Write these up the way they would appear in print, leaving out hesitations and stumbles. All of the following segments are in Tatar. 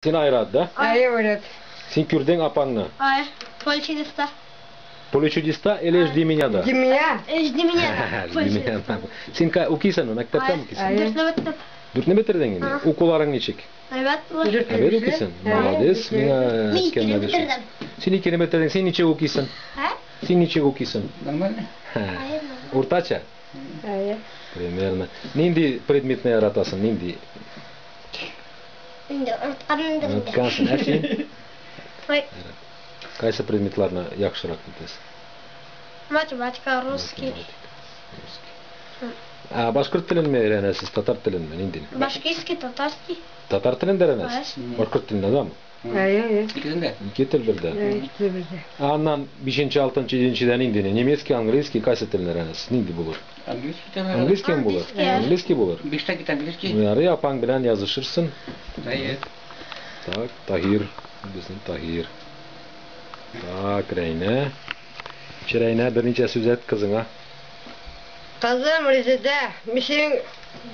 Син Айрат, да? Әйе, Айрат. Син күрдең апаңны? Ай, Поле чудеса. Поле чудеса или Жди меня, да? Жди меня. Жди меня. Жди меня. Син укыйсың, мәктәптә укыйсың? Дүртне бетердем. Дүртне бетердең инде. Укуларың ничек? Әйбәт. Әйбәт укыйсың? Молодец. Миңа Мин икене бетердем. Син икене бетердең. Син ничек укыйсың? Син ничек укыйсың? Нормально. Уртача? Әйе. Примерно. Нинди предметны яратасың? Нинди? Инде онытканмын инде. Оныткансың, ә син? Ой. Кайсы предметларны яхшырак беләсең? Математика, русский. Ә башкорт теленме өйрәнәсез, татар теленме, ниндине? Башкирский, татарский. Татар телен дә өйрәнәсез? Башкорт телендә дәме? Әйе, әйе. Икесен дә. Ике тел бердә. Ике бердә. Аннан 5-нче, 6-нчы, 7-нчедә ниндине? Немецкий, английский, кайсы телне өйрәнәсез? Нинди булыр? Английский тә бар. Английский булыр. Английский булыр. Биштә кит английский. Ярый, апаң белән язышырсың. Әйе. Так, Таһир, безнең Таһир. Так, Рәйнә. Чирәйнә, берничә сүз әйт кызыңа. Кызым Резеда, мин синең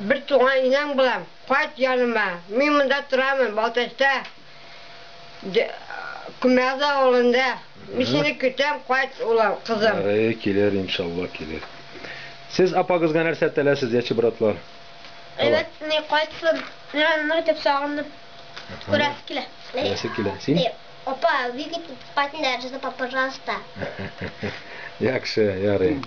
бер туган инәң булам. Кайт яныма. Мин монда торамын, Балтачта. Күмәзә авылында. Мин сине көтәм, кайт, улым, кызым. Ярый, килер, иншалла, килер. Сез апагызга нәрсә теләсез, яшь братлар? Әйбәт, ни кайтсын. Мин аны итеп сагындым. Күрәсе килә. Күрәсе килә. Син? Апа, бик итеп кайтын да, пожалуйста. Яхшы, ярый.